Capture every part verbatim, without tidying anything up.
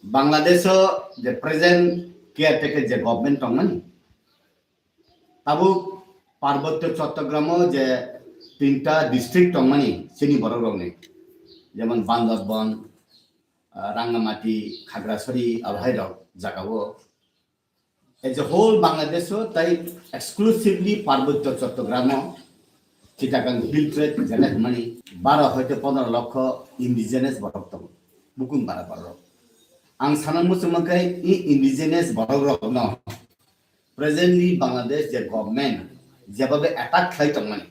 Bangladesh o je present caretaker je government tongmani, tabuk Parbotyo Chottogram o je tinta district tongmani chini borok rokni, jemon Bandarban, ah, Rangamati, Khagrasari, abohai rok jaga o. As a whole Bangladesh o tai exclusively Parbotyo Chottogram o Chittagong Hill Tracts jene hwnmani baro hoite pondro lokho indigenous borok tongo, bukung bara borok. Ang sana muchungma khe i indigenous borok rokno presently Bangladesh je government jebhabe attack khlai tongmani,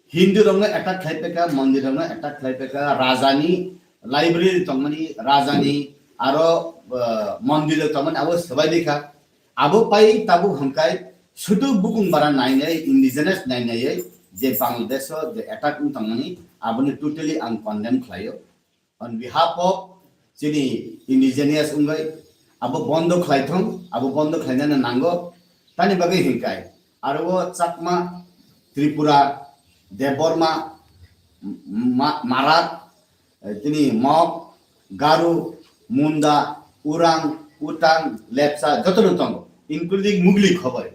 Hindu rokno attack khlai peka, mondir rokno attack khlai peka, rajani library tongmani, rajani aro, uh, mondir tongmani abo swbai dikha. Abo pai tabuk hwnkhai sudu bukung bara nainai, indigenous nainai je Bangladesh o je attack wng tongmani, aboni totally ang condemn khlaio. On behalf of chini indigenous wngwi abo bondo khlai thung, abo bondo khlainani nango. Tani bagwi hinkai aro o Chakma, Tripura, Debbarma, Ma-, Marak, eh, tini Mok, Garu, Munda, Urang, Utang, Lepcha jotono tongo, including Mugli khoboi.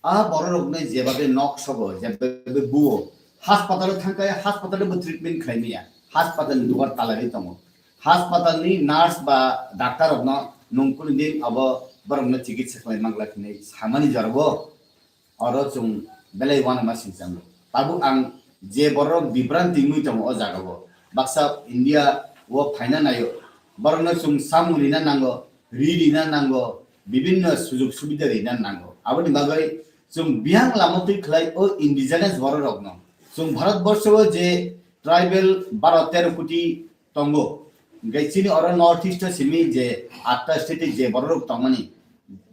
A bororokno jebhabe nok sobo, jebhabe buo, hospital-o thangkhe hospital-o bo treatment khlai maya, hospital-ni dugar talari tongo. Hospital-ni nurse ba doctor-rokno nung kunu din abo borokno chikitsa khlai mangla hinwi samani jorabo oro chwng belai uanama singchango. Tabuk ang je borok bibranti wngwi tongo o jagao, baksa India-o phaina naio, borokno chwng samung rina nango, ri rina nango, bibinno sujug subida rina nango. Aboni bagwi chwng biyang lama twi khlai o indigenous bororokno. Chwng Bharat borsho o je tribal baro tero koti tongo, hingke chini oro North East o simi je atta state je bororok tongmani,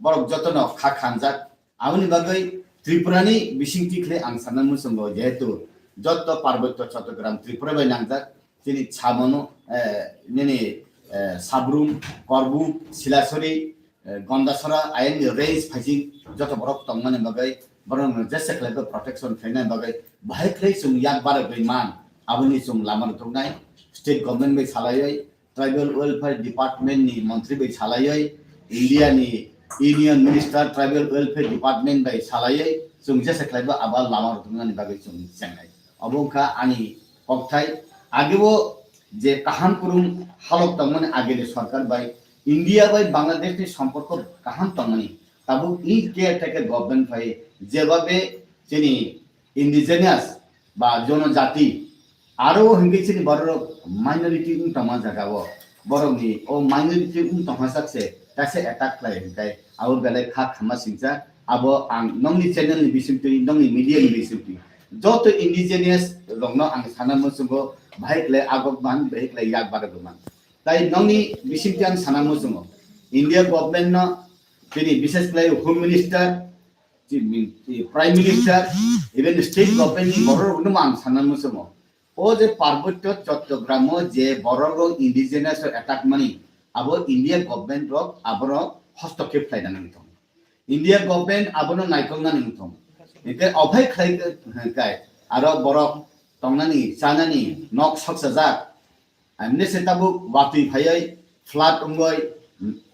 borok jotono kha khanjak. Aboni bagwi Tripura ni bisingtwi khlai ang sana muchungo, jehetu jotto Parbotyo Chottogram Tripura bai nangjak, chini Chamano, eh, nini, eh, Sabrum, Korbuk, Silasori, eh, Gondasora, ayangni range phaising joto borok tongmani bagwi, borokno jesa khlaibo protection khlaina bagwi, bahai khlai chwng yak barogwi man, aboni chwng lama rwthwknai, state government bai salaiwi, Tribal Welfare Department ni montri bai salaiwi, India ni Union Minister Tribal Welfare Department bai salaiwi, chwng jesa khlaibo abo lama rwthwknani bagwi chwng chengnai. Obo wngkha ani kokthai. Agebo je kaham kwrwng halok tongmani ageni sorkar bai India bai Bangladesh ni somporko kaham tongmani, tabuk i caretaker government bai jebhabe chini indigenous ba jonojati, aro hingke chini borok minority wng tongma jaga o, borok ni o minority wng tongma sak se kaisa attack khlai hingke abo belai kha khama singcha. Abo ang nongni channel ni bisingtwi, nongni media ni bisingtwi joto indigenous rokno ang sana muchungo, bahai khlai agok man, bahai khlai yak barok man. Tai nongni bisingtwi ang sana muchungo, India government no, chini bishes khlai Home Minister, chi-, chi-, Prime Minister, even state government ni borok rokno ang sana muchungo. O je Parbotyo Chottogram o je borok rok indigenous o attack mani, abo India government rok aboro hostokep khlai nani wngthong. India government abono naikolnani wngthong. Hingke ophai khlai kai aro borok tongnani, chanani nok soksajak. Amne se tabuk watwi phaioi flood wngoi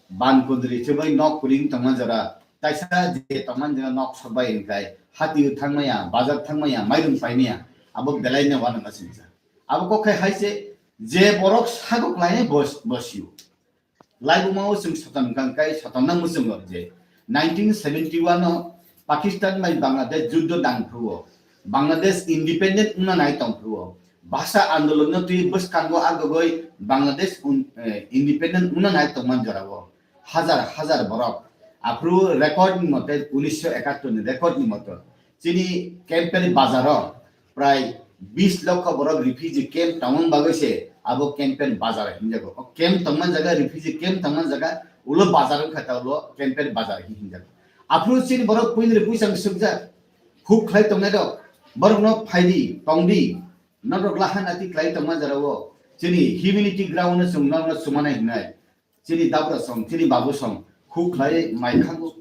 ban kundri chuboi nok kuring tongma jora. Taisa je tongma jora nok sokbai hingkai hati thangmaya, bazar thangmaya, mairum paimaya. Abo belai no wano masingsa. Abo kok khai hai se je borok sago klainai bos-, bosio. Laibuma o chwng soton kang kai soton nang muchungo je nineteen seventy-one o Pakistan bai Bangladesh juddo dang phuru o. Bangladesh independent wngna nai tong phuru o. Bhasha andolon no twi bwskango agogoi Bangladesh un-, eh, independent wngna nai tongman jora o. Hajar hajar borok. Aphuru record ni mote unisho ekattor ni record ni moto. Chini Kemperi bazar o prai bis lokho borok refugee camp tongmani bagwi se abo Kemper bazar hinjago. O camp tongmani jaga, refugee camp tongmani jaga, ulo bazar wngkha ta ulo Kemper bazar hin hinjago. Aphuru chini borok puini puisa swkjak, huk khlai tongnai rok, borokno phaidi, tongdi, norok lahan ati khlai tongmani jora o chini humanity ground no chwng norokno chumanai hinai. Chini dabra song, chini babu song, huk khlai mai khago,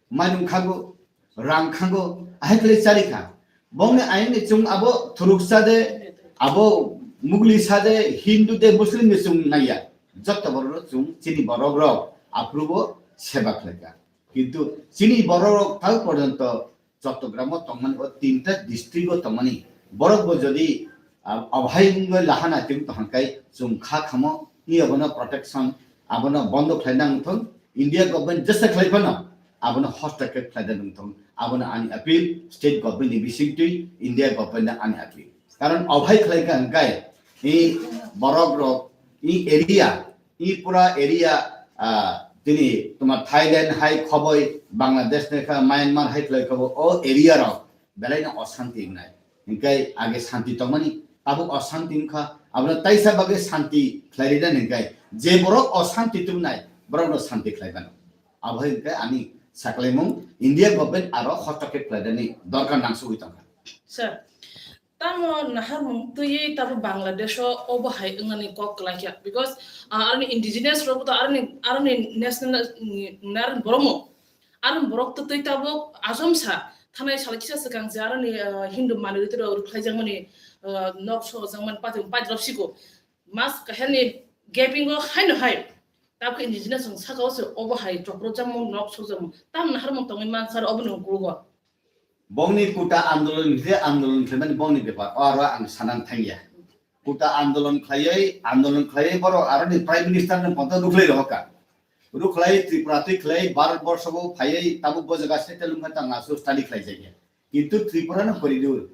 mai nung khago, rang khago, ahai khlai chari kha. Bongni ayangni chwng abo thuruk sa de, abo mugli sa de, Hindu de, Muslim de chwng naiya. Jotto borok rok chwng chini borok rok aphuru bo seba khlaikha. Kintu chini borok rok tau porjonto Chottogram o tongmani, o tinta district o tongmani borok bo jodi, ah, abhai wngwi lahana tong tongkha khe chwng kha khamo, i abono protection, abono bondo khlaina wngthong, India government jesa khlai phano abono hostocap khlaina wngthong, abono ani appeal, state government ni bisingtwi India government no ani appeal. Karon obhai khlai kha hwnkhe i borok rok, i area, i pura area, ah, tini tuma Thailand hai khoboi, Bangladesh ni kha, Myanmar hai khlai khoboi, o area rok belai no osanti wngnai. Hwnkhe age santi tongmani, tabuk osanti wngkha, abono taisa bagwi santi khlai rina hwnkhe je borok osanti tongnai, borok no santi khlai mano. Abo hai hwnkhe ani saklaimung India government aro hostocap khlainani dorkar nangsugwi tongkha. Sir, tamo naharmung twiwi tabo Bangladesh o obo hai wngnani kok kwlaikha, because, ah, aroni indigenous rok to aroni, aroni national, mm, nar borok mo. Aroni borok to twi tabo asomsa thanai sal kisa swkang je aroni, ah, Hindu minority rok rwkhlaijakmani, ah, nok sojakmani pati pati rok siko. Mas kahani gaping o haino hai. Tabuk indigenous rok saka o se obo hai chopro jamung nok sojamung. Tam naharmung tongwi mansar obo nung kugo. Bongni kuta andolon je andolon khlaimani bongni bepar, o aro ang sanan thangya. Kuta andolon khlaiwi, andolon khlaiwi borok aroni Prime Minister no poto rukhlai rohorkha. Rukhlai Tripura twi khlai Bharat borsho bo phaiwi tabuk bo jaga settle wngkha tang asu study khlai jagya. Kintu Tripura no koridur,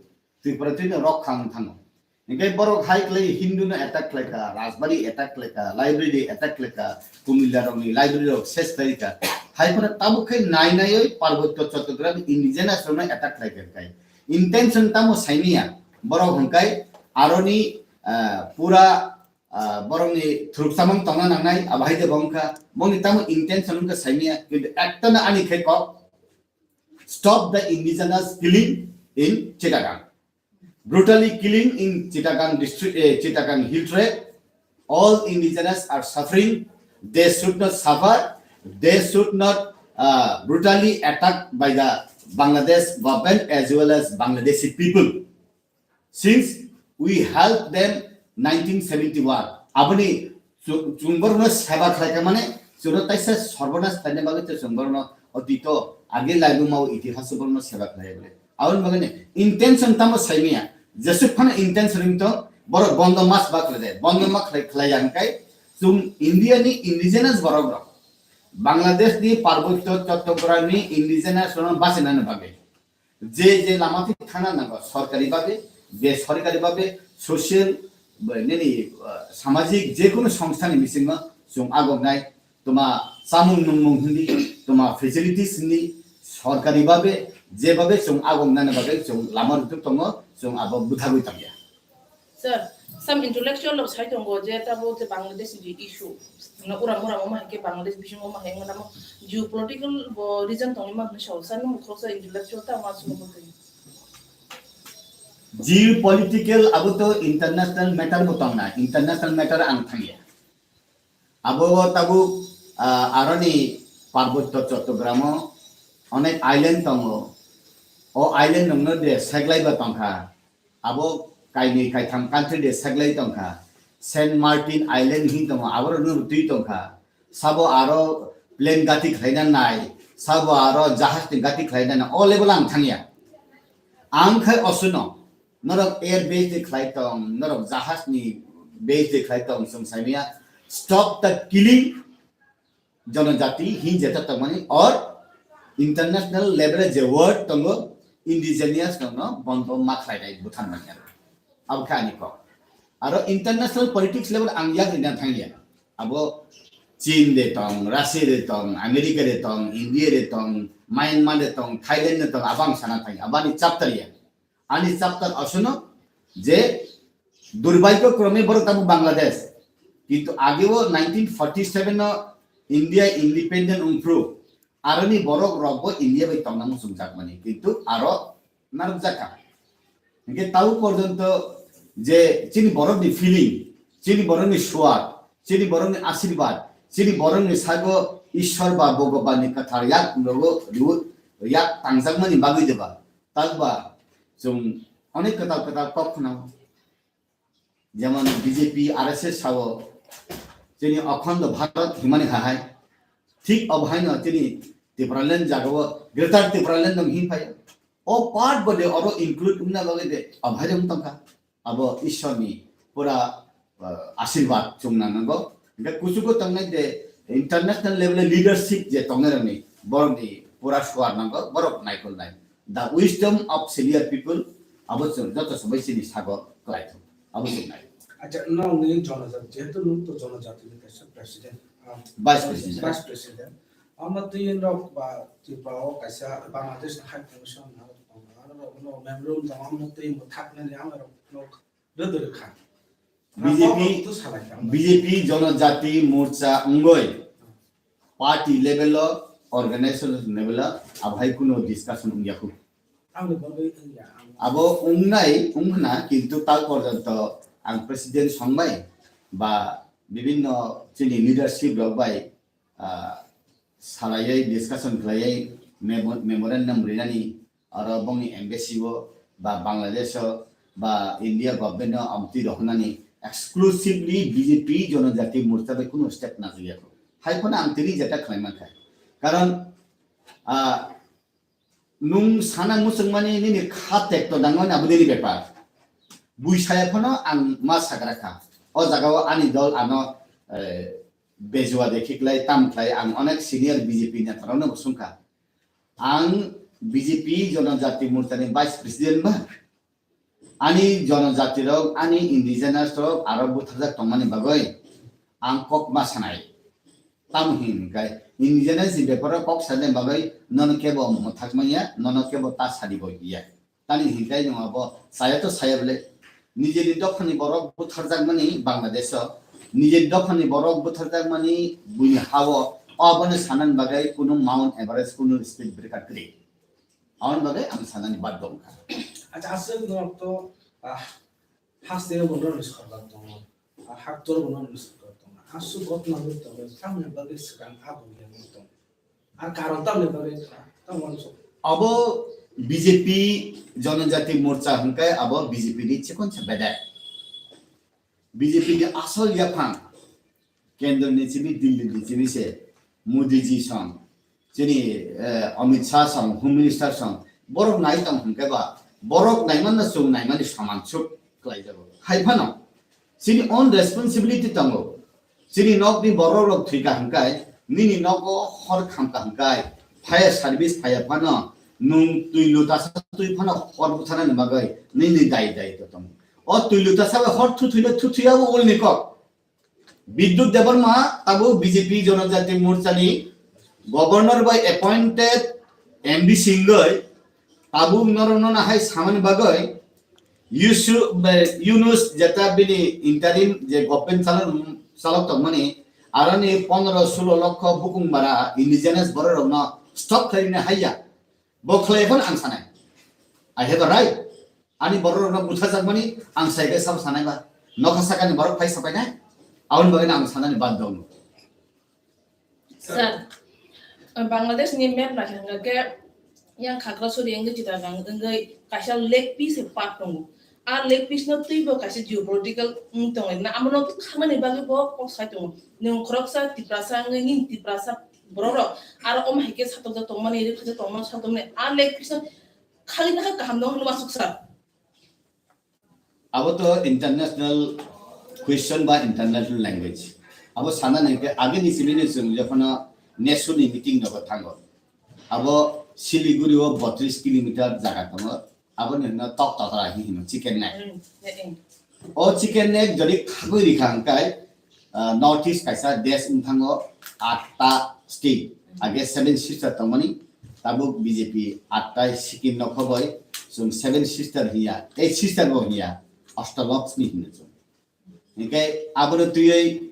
Tripura twi no rok khang thango. Hingke borok hai khlai Hindu no attack khlaikha, Rajbari attack khlaikha, library attack khlaikha, Kumilla rokni library rok ses khlaikha. Hai phano tabuk khe nai naiwi Parbotyo Chattogram indigenous rokno attack khlaikha kai. Intention tamo saimanya borok hwnkhe aroni, ah, pura, ah, borokni thuruksamung tongna nangnai, abo hai de bo wngkha. Boni tamo intention wngkha saimanya, kintu ekta no ani khe kok, stop the indigenous killing in Chittagong. Brutally killing in Chittagong district, eh, Chittagong Hill Tracts. All indigenous are suffering. They should not suffer. They should not, uh, brutally attacked by the Bangladesh government as well as Bangladeshi people. Since we helped them nineteen seventy-one, aboni chu-, chwng borokno seba khlaikha mane, chwngno taisa sorbonas khlaina bagwi tei chwng borokno otito age laibuma o itihas o borokno seba khlai bole. Aboni bagwi ni intention tamo saimanya, jesuk phano intention wngtong, borok bondo mas ba khlai de, bondo ma khlai, khlai ya hwnkhe chwng India ni indigenous borok rok, Bangladesh ni Parbotyo Chattogram ni indigenous rokno bachinani bagwi je je lama thik thana nango, sorkari babe, besorkari babe, social, nini, ah, samajik je kunu songstha ni bisingo chwng agoknai, toma chamung nungmung hindi, toma facilities hindi, sorkari babe, je babe chwng agoknani bagwi chwng lama rwtwk tongo, chwng abo bwthagwi tongya. Sir, some intellectual rok sai tongo je tabuk je Bangladesh ni issue, no uram uram omo hai khe Bangladesh bisingo omo hai wngma tamo geopolitical bo reason tongwi ma hwnwi sao, sir, nung khoroksa intellectual ta ma sumo bwtwi. Geopolitical abo to international matter bo tongna, international matter ang thangya. Abo tabuk, ah, aroni Parbotyo Chattogram o onek island tongo. O island rokno de seglai ba tongkha. Abo kainwi kaitham country de seglai tongkha. Saint Martin Island hin tongo, aborokno twi tongkha. Sabo aro plane gati khlaina nai, sabo aro jahaj ni gati khlaina nai, o level ang thangya. Ang khai osuno, norok air base de khlai tong, norok jahaj ni base de khlai tong, chwng saimanya, stop the killing, jonojati hin jeta tongmani or international level je word tongo indigenous no bondo ma khlainai buthan manya. Abo khe ani kok. Aro international politics level ang yak ina thangya. Abo Chin de tong, Russia de tong, America de tong, India de tong, Myanmar de tong, Thailand de tong, abang sana thangya. Abani chapter ya. Ani chapter asono je durbhagyo krome borok tabuk Bangladesh. Kintu ageo nineteen forty seven no India independent wngphru aroni borok rokbo India bai tongna muchungjakmani. Kintu aro narwkjakha. Hingke tau porjonto je chini borokni feeling, chini borokni suat, chini borokni asirbat, chini borokni sago Ishwar ba Bhagwanni kwthar yak nogo riu, yak tangjakmani bagwi deba. Takba chwng onek kwtal kwtal kok khwnao. Jemon B J P, R S S sao, chini Akhando Bharat himani hahai. Thik obo haino chini Tipraland jagao Greater Tipraland nang hin phai. O part bo de oro include wngna bagwi de obo hai wng tongkha. Abo Ishwarni pura, ah, asirwad chwngna nango. Hingke kuchugo tongnai de international level leadership je tongnai rokni borokni pura suar nango, borok naikolnai. The wisdom of senior people abo chwng joto sobai chini sago kwlaithok. Abo chwng nai. Acha, nokni jonojati, jehetu nwng to jonojatini kaisa president, ah, Vice president. Vice president. Omo twi rok ba Tripura o kaisa Bangladesh ni High Commission na rok tongo, aro rok no memorandum tongo, omo twi mo thaknani amo rok no rwdwrwkha. B J P, Abo rok to salai kha. B J P Jonojati Morcha wngoi party level o, organization level o, abo hai kuno discussion wngya khu. Ang ni bagwi wngya, ang Abo wngnai wngkhna, kintu tal porjonto ang president songbai ba bibinno chini leadership rok bai ah, salaiwi discussion khlaiwi memo-, memorandum rinani aro bongni embassy o ba Bangladesh o ba India government o amtwi rohornani exclusively B J P Jonojati Morcha bai kunu step najakya kho. Hai phano ang tini jeta khlai mankha. Karon, ah, nwng sana muchungmani nini kha tekto nangmani abo nini bepar. Bui saya phano ang ma sagra kha. O jaga o ani dol ano, eh, bejua de khiklai tam khlai ang onek senior B J P neta rokno bo sungkha. Ang B J P Jonojati Morcha ni vice president ba. Ani jonojati rok, ani indigenous rok aro butharjak tongmani bagwi ang kok ma sanai. Tamo hingkhe indigenous ni beparo kok sanai bagwi nono kebo mwthak manya, nono kebo ta sadi bo hiya. Tani hingkhe nwng abo saya to saya bole. Nijeni dophani borok butharjakmani Bangladesh o, nijeni dophani borok butharjakmani buini ha o, obono sanani bagwi kunu Mount Everest, kunu speed breaker kwrwi. Aboni bagwi ang sanani bad dong kha. Acha, aswk norok to, ah, haste bo norokni sorkar tongo, ah, haktor bo norokni sorkar tongo. Aswk gotna wngwi tongo, tamni bagwi swkang abo wngya wngwi tongo. Ar karon tamni bagwi wngkha, tamo uansuk. Abo B J P Jonojati Morcha hwnkhe abo B J P ni chikon se bedai. B J P ni asol yaphang kendro ni chini, Delhi ni chini se Modi ji song, chini, eh, Amit Shah song, Home Minister song, borok nai tong hwnkhe ba, borok naimanno chwng naimani saman suk khlai jago. Hai phano chini own responsibility tongo. Chini nokni borok rok thwika hwnkhe, nini nogo hor khamka hwnkhe, fire service phaiya phano, nwng twi lutasa twi phano hor butharnani bagwi nini dai dai to tongo. O twi lutasa bai hor thuthwino thuthwiya bo ulni kok. Bidyut Debbarma tabuk B J P Jonojati Morcha ni governor bai appointed M D C wngwi tabuk norokno nahai samani bagwi Yusuf, be, Yunus jeta bini interim je government chalok, chalok tongmani aroni pondro sulo lokho bukung bara indigenous borok rokno stop khlaina haiya. Bo khlai phano ang sanai. I have a right. Ani borok rokno butharjakmani ang sai khe sabo sanai ba. Nokha sakani borok phai sapai nai. Aboni bagwi ang sanani bad dong. Sir, Bangladesh ni map naikha hwnkhe yang khagra sori wngwi Chittagong wngwi kaisa lake piece se park tongo. A lake piece no twi bo kaisa geopolitical wng tongo. Na amo no khamani bagwi bo kok sai tongo. Nwng khoroksa Tiprasa wngwi nini Tiprasa borok rok aro omo hai khe satokjak tongmani, rikhaijak tongmani, satokmani a lake piece no khali nakha kaham no hwnwi uansuk sir. Abo to international question ba international language. Abo sana nai khe agini simi ni chwng jokhon nation ni meeting nogo thango. Abo Siliguri o botris kilometer jaga tongo. Abo ni hwno tok totra hi hino chicken neck. Mm, eh, eh. O chicken neck jodi khagwi rikha hwnkhe, ah, North East kaisa desh wng thango atta state. Age seven sister tongmani, tabuk B J P atta Sikkim no khoboi, chwng seven sister hiya, eight sister bo hiya, Ashtalakshmi hino chwng. Hinkhe abono twiwi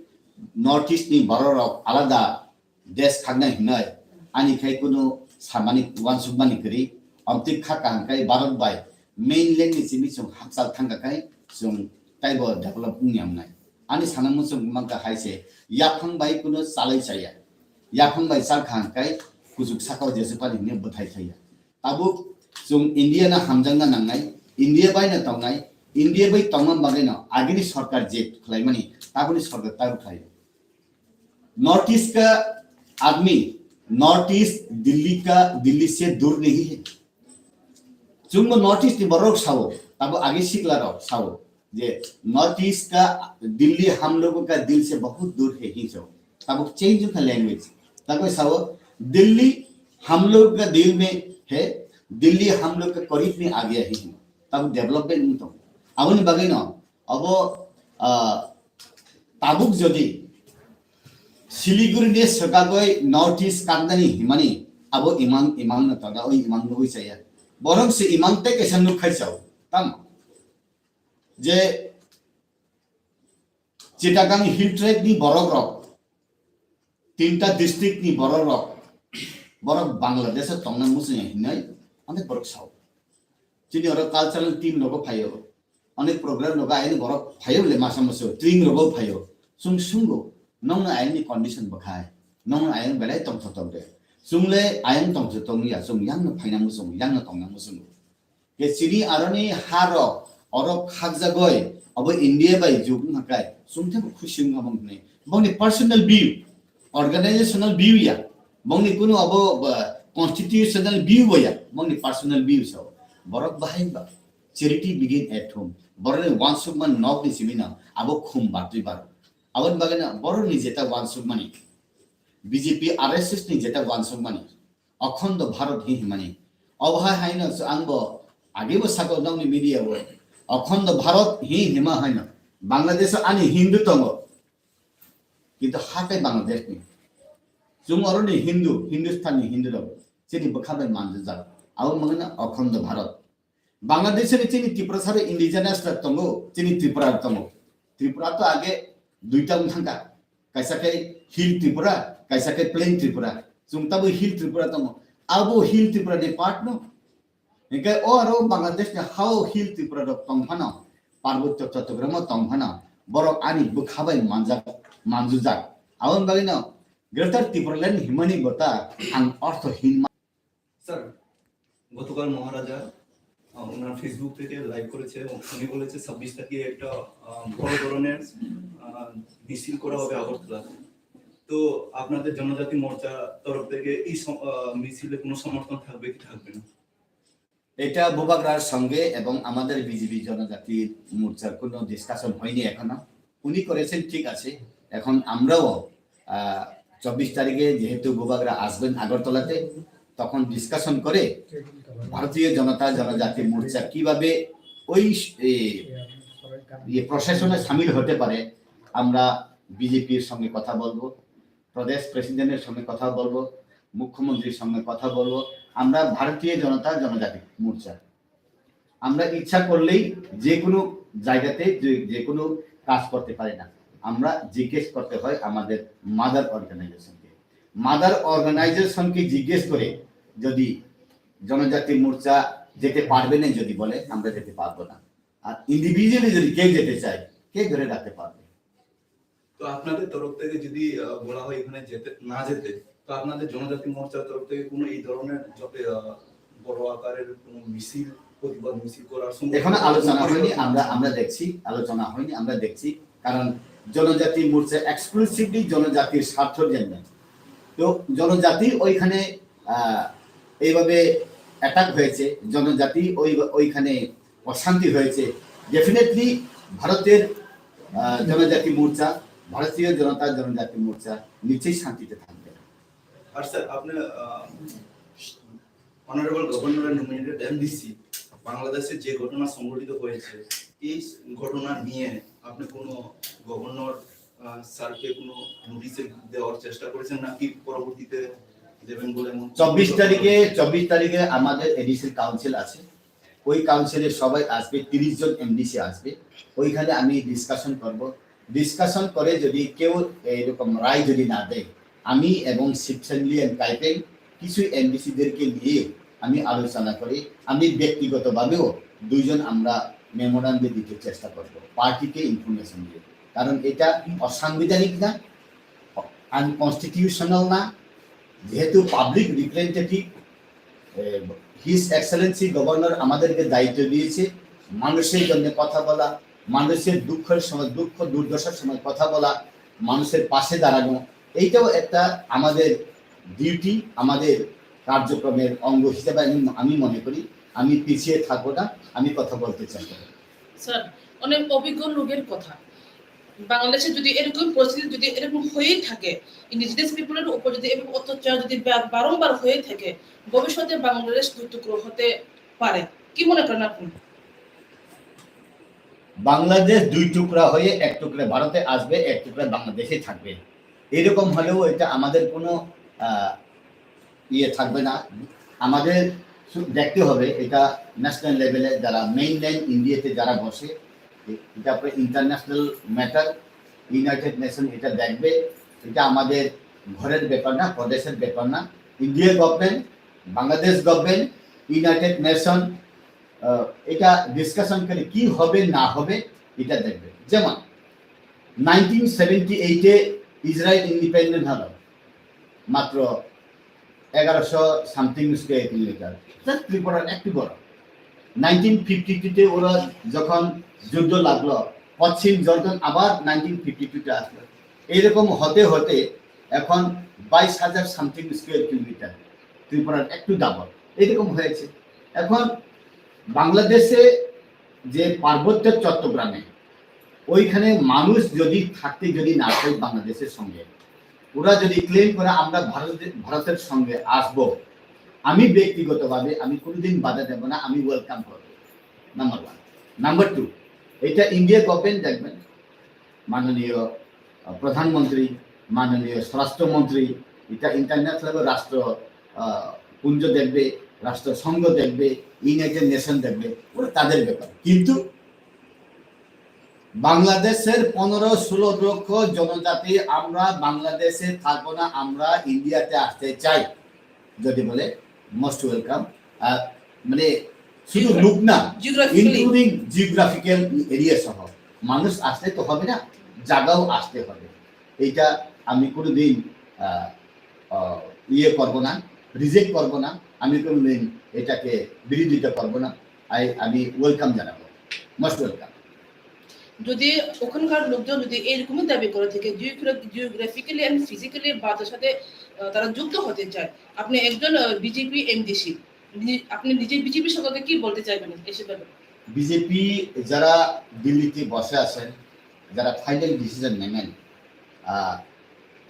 North East ni borok rok alada desh khaknai hinoi ani khai kunu samani uansukmani kwrwi, amtwi kha kaham khai Bharat bai mainland ni simi chwng hakchal thangkha khai chwng taibo develop wngya wngnai. Ani sana muchung mankha hai se yaphang bai kunu chalai chaya, yaphang bai chal kaham khai kuchuk sakao jesupani hinwi bwthai thaiya. Tabuk chwng India no hamjakna nangnai, India bai no tongnai, India bai tongma bagwi no agini sorkar je khlaimani tabukni sorkar tabuk khlai. North East ka admi North East Delhi ka, Delhi se dur nahi hai. Chwngbo North East ni borok sao, tabo age sikla rok sao je North East ka Delhi hum logo ka dil se bahut dur hai hi sao. Tabo change ka language. Tabo sao Delhi hum log ka dil mein hai, Delhi hum log ka kareeb mein aa gaya hai. Tabo development ni to. Aboni bagwi no abo, ah, tabuk jodi Siliguri ni swkagwi North East kangnani himani abo imang, imang no tonda, oi imang nugwi chaya. Borok se imang tei kaisa nuk khai chao. Tamo je Chittagong Hill Tract ni borok rok, tinta district ni borok rok, borok Bangladesh o tongna muchung ya hinwi onek borok sao. Chini oro cultural team rogo phaio, onek program rogo ayini borok phaio le masa musu, team rogo phaio. Sung sungo, nongno ayini condition bwkhai, nongno ayini belai tongtho tongde. Sung le ayini tongtho tongya, sung yangno phaina muchung, yangno tongna muchung. Ke chini aroni harok, oro khakjagoi, abo India bai juk wngkha kai, sumthe bo khusi wngkha bong hwnwi. Bongni personal view, organizational view ya, bongni kunu abo, ba, constitutional view bo ya, bongni personal view so. Borok bahai ba, charity begin at home. Borokni wansukma nokni simi no, abo khum batwi baro. Aboni bagwi no, borokni jeta wansukmani, B J P, R S S ni jeta wansukmani, Akhondo Bharat hi himani. Obo hai haino se ang bo age bo sako nokni media bo Akhondo Bharat hi hima haino. Bangladesh o ani Hindu tongo. Kintu ha tei Bangladesh ni. Chwng oro ni Hindu, Hindustan ni Hindu rok. Chini bwkha bai manjak. Abo mangna Akhondo Bharat. Bangladesh ni chini Tiprasa ro indigenous rok tongo, chini Tripura rok tongo. Tripura to age duita wng thangka. Kaisa khe Hill Tripura, kaisa khe Plain Tripura. Chwng tabuk Hill Tripura tongo. Abo Hill Tripura ni part no. Hinkhe o aro Bangladesh ni hao Hill Tripura rok tong phano, Parbotyo Chattogram o tong phano, borok ani bwkha bai manjak, manjujak. Aboni bagwi no Greater Tipraland himani bota ang orthohin ma- sir, গতকাল মহারাজা, আহ, ওনার Facebook থেকে লাইভ করেছে এবং উনি বলেছে ছাব্বিশ তারিখে একটা, আহ, বড় ধরনের, আহ, মিছিল করা হবে আগরতলাতে। তো আপনাদের জনজাতি মোর্চা তরফ থেকে এই সম-, আহ, মিছিলে কোনো সমর্থন থাকবে কি থাকবে না? এটা বুবাগ্রার সঙ্গে এবং আমাদের বিজেপি জনজাতি মোর্চার কোনো ডিসকাশন হয়নি এখনো। উনি করেছেন, ঠিক আছে। এখন আমরাও, আহ, চব্বিশ তারিখে যেহেতু বুবাগ্রা আসবেন আগরতলাতে, তখন ডিসকাশন করে ভারতীয় জনতা জনজাতি মোর্চা কিভাবে ওই স-, এ, ইয়ে প্রশাসনে সামিল হতে পারে, আমরা বিজেপির সঙ্গে কথা বলবো। প্রদেশ প্রেসিডেন্টের সঙ্গে কথা বলবো, মুখ্যমন্ত্রীর সঙ্গে কথা বলবো। আমরা ভারতীয় জনতা জনজাতি মোর্চা, আমরা ইচ্ছা করলেই যে কোনো জায়গাতে যে, যে কোনো কাজ করতে পারি না। আমরা জিজ্ঞেস করতে হয় আমাদের মাদার অর্গানাইজেশনকে। মাদার অর্গানাইজেশনকে জিজ্ঞেস করে যদি জনজাতি মোর্চা যেতে পারবে না যদি বলে, আমরা যেতে পারবো না। আর ইন্ডিভিজুয়ালি যদি কেউ যেতে চায়, কে ধরে রাখতে পারবে? তো আপনাদের তরফ থেকে যদি, আহ, বলা হয় এখানে যেতে, না যেতে, তো আপনাদের জনজাতি মোর্চার তরফ থেকে কোনো এই ধরনের যাতে, আহ, বড় আকারের কোনো মিছিল, প্রতিবাদ মিছিল করার সম্ভাবনা এখনো আলোচনা হয়নি, আমরা, আমরা দেখছি, আলোচনা হয়নি, আমরা দেখছি। কারণ জনজাতি মোর্চা এক্সক্লুসিভলি জনজাতির স্বার্থের জন্য। তো জনজাতি ওইখানে, আহ, এইভাবে অ্যাটাক হয়েছে, জনজাতি ওই, ওইখানে অশান্তি হয়েছে, ডেফিনেটলি ভারতের, আহ, জনজাতি মোর্চা, ভারতীয় জনতা জনজাতি মোর্চা নিশ্চয়ই শান্তিতে থাকবে। আর স্যার, আপনি, আহ, অনারেবল গভর্নরের নমিনেটেড এমডিসি, বাংলাদেশে যে ঘটনা সংঘটিত হয়েছে, এই ঘটনা নিয়ে আপনি কোনো গভর্নর, আহ, স্যারকে কোনো নোটিশ দেওয়ার চেষ্টা করেছেন নাকি পরবর্তীতে দেবেন বলে মনে চব্বিশ তারিখে, চব্বিশ তারিখে আমাদের এডিসির কাউন্সিল আছে, ওই কাউন্সিলে সবাই আসবে, তিরিশ জন এমডিসি আসবে, ওইখানে আমি ডিসকাশন করব। ডিসকাশন করে যদি কেউ এইরকম রায় যদি না দেয়, আমি এবং শিবসেনলি এন্ড কাইপেং কিছু এমডিসিদেরকে নিয়ে আমি আলোচনা করি। আমি ব্যক্তিগতভাবেও দুইজন আমরা মেমোরান্ডাম দিতে চেষ্টা করব, পার্টিকে ইনফরমেশন দিয়ে। কারণ এটা অসাংবিধানিক না, আনকনস্টিটিউশনাল না, যেহেতু public representative, his Excellency governor আমাদেরকে দায়িত্ব দিয়েছে মানুষের জন্য কথা বলা, মানুষের দুঃখের সময়, দুঃখ দুর্দশার সময় কথা বলা, মানুষের পাশে দাঁড়ানো, এইটাও একটা আমাদের ডিউটি, আমাদের কার্যক্রমের অঙ্গ হিসেবে আমি, আমি মনে করি। আমি পিছিয়ে থাকবো না, আমি কথা বলতে চাই। স্যার, অনেক অভিজ্ঞ লোকের কথা, বাংলাদেশে যদি এরকম পরিস্থিতি যদি এরকম হয়েই থাকে, ইন্ডিজিনাস পিপলের উপর যদি এরকম অত্যাচার যদি বার- বারংবার হয়ে থাকে, ভবিষ্যতে বাংলাদেশ দুই টুকরো হতে পারে, কি মনে করেন আপনি? বাংলাদেশ দুই টুকরা হয়ে এক টুকরা ভারতে আসবে, এক টুকরা বাংলাদেশে থাকবে, এরকম হলেও এটা আমাদের কোনো আহ, ইয়ে থাকবে না। আমাদের শু- দেখতে হবে এটা ন্যাশনাল লেভেলে যারা মেইনল্যান্ড ইন্ডিয়াতে যারা বসে, এ- এটা আপনার ইন্টারন্যাশনাল ম্যাটার। ইউনাইটেড নেশন এটা দেখবে। এটা আমাদের ঘরের ব্যাপার না, প্রদেশের ব্যাপার না। India government, Bangladesh government, United nation এটা ডিসকাশন করে কি হবে না হবে এটা দেখবে। যেমন নাইনটিন সেভেন্টি এইটে ইসরায়েল ইন্ডিপেন্ডেন্ট হলো, মাত্র এগারোশো সামথিং স্কোয়ার কিলোমিটার, জাস্ট ত্রিপুরার একটু বড়। নাইনটিন ফিফটি টুতে ওরা যখন যুদ্ধ লাগলো, পশ্চিম জর্ডন আবার নাইনটিন ফিফটি টুতে আসলো। এইরকম হতে হতে এখন বাইশ হাজার সামথিং স্কোয়ার কিলোমিটার, ত্রিপুরার একটু ডাবল এরকম হয়েছে। এখন বাংলাদেশে যে পার্বত্য চট্টগ্রামে ওইখানে মানুষ যদি থাকতে যদি না চায় বাংলাদেশের সঙ্গে, ওরা যদি ক্লেম করে আমরা ভারত ভারতের সঙ্গে আসব, আমি ব্যক্তিগতভাবে আমি কোনোদিন বাধা দেব না, আমি ওয়েলকাম করব। Number one. নাম্বার টু, এটা ইন্ডিয়া গভর্নমেন্ট দেখবেন, মাননীয় আহ, প্রধানমন্ত্রী, মাননীয় স্বরাষ্ট্রমন্ত্রী, এটা ইন্টারন্যাশনাল রাষ্ট্র আহ, পুঞ্জ দেখবে, রাষ্ট্রসংঘ দেখবে, ইউনাইটেড নেশন দেখবে, ওটা তাদের ব্যাপার। কিন্তু বাংলাদেশের পনেরো ষোলো লক্ষ জনজাতি আমরা বাংলাদেশে থাকবো না, আমরা ইন্ডিয়াতে আসতে চাই যদি বলে মোস্ট ওয়েলকাম। আর মানে শুধু লুক না, ইনক্লুডিং জিওগ্রাফিক্যাল এরিয়া সহ মানুষ আসলে তো হবে না, জায়গাও আসতে হবে। এইটা আমি কোনোদিন আহ, আহ, ইয়ে করব না, রিজেক্ট করব না, আমি কোনোদিন এটাকে বিরোধিতা করব না। আই আমি ওয়েলকাম জানাবো, মোস্ট ওয়েলকাম। যদি ওখানকার লোকজন যদি এইরকমই দাবি করে থাকে, জিওগ্রাফিক্যালি এন্ড ফিজিক্যালি ভারতের সাথে আহ, তারা যুক্ত হতে চায়, আপনি একজন বিজেপি এমডিসি, আপনি নিজে বিজেপি সম্পর্কে কি বলতে চাইবেন এসব ব্যাপারে? বিজেপি যারা দিল্লিতে বসে আছেন, যারা ফাইনাল ডিসিশন নেবেন,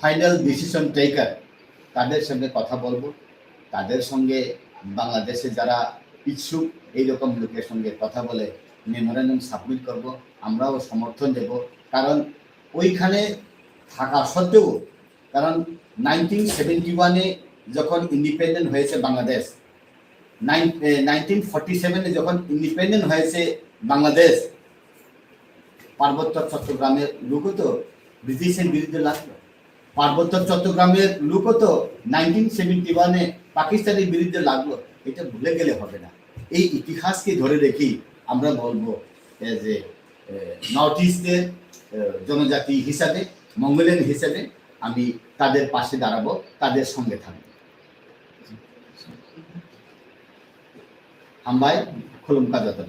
ফাইনাল ডিসিশন টেকার, তাদের সঙ্গে কথা বলবো। তাদের সঙ্গে বাংলাদেশে যারা ইচ্ছুক এইরকম লোকের সঙ্গে কথা বলে মেমোরেন্ডাম সাবমিট করব। আমরাও সমর্থন দেব, কারণ ওইখানে থাকা সত্ত্বেও, কারণ নাইনটিন সেভেন্টি ওয়ানে যখন ইন্ডিপেন্ডেন্ট হয়েছে বাংলাদেশ, নাইনটিন ফর্টি সেভেনে যখন ইন্ডিপেন্ডেন্ট হয়েছে বাংলাদেশ, পার্বত্য চট্টগ্রামের লোকও তো ব্রিটিশের বিরুদ্ধে লাগলো, পার্বত্য চট্টগ্রামের লোকও তো নাইনটিন সেভেন্টি ওয়ানে পাকিস্তানের বিরুদ্ধে লাগলো, এটা ভুলে গেলে হবে না। এই ইতিহাসকে ধরে রেখেই আমরা বলবো, এ, যে নর্থ ইস্টের জনজাতি হিসাবে, মঙ্গোলিয়ান হিসাবে আমি তাদের পাশে দাঁড়াবো, তাদের সঙ্গে থাকবো। হামবাই, খুলুমকা যতন।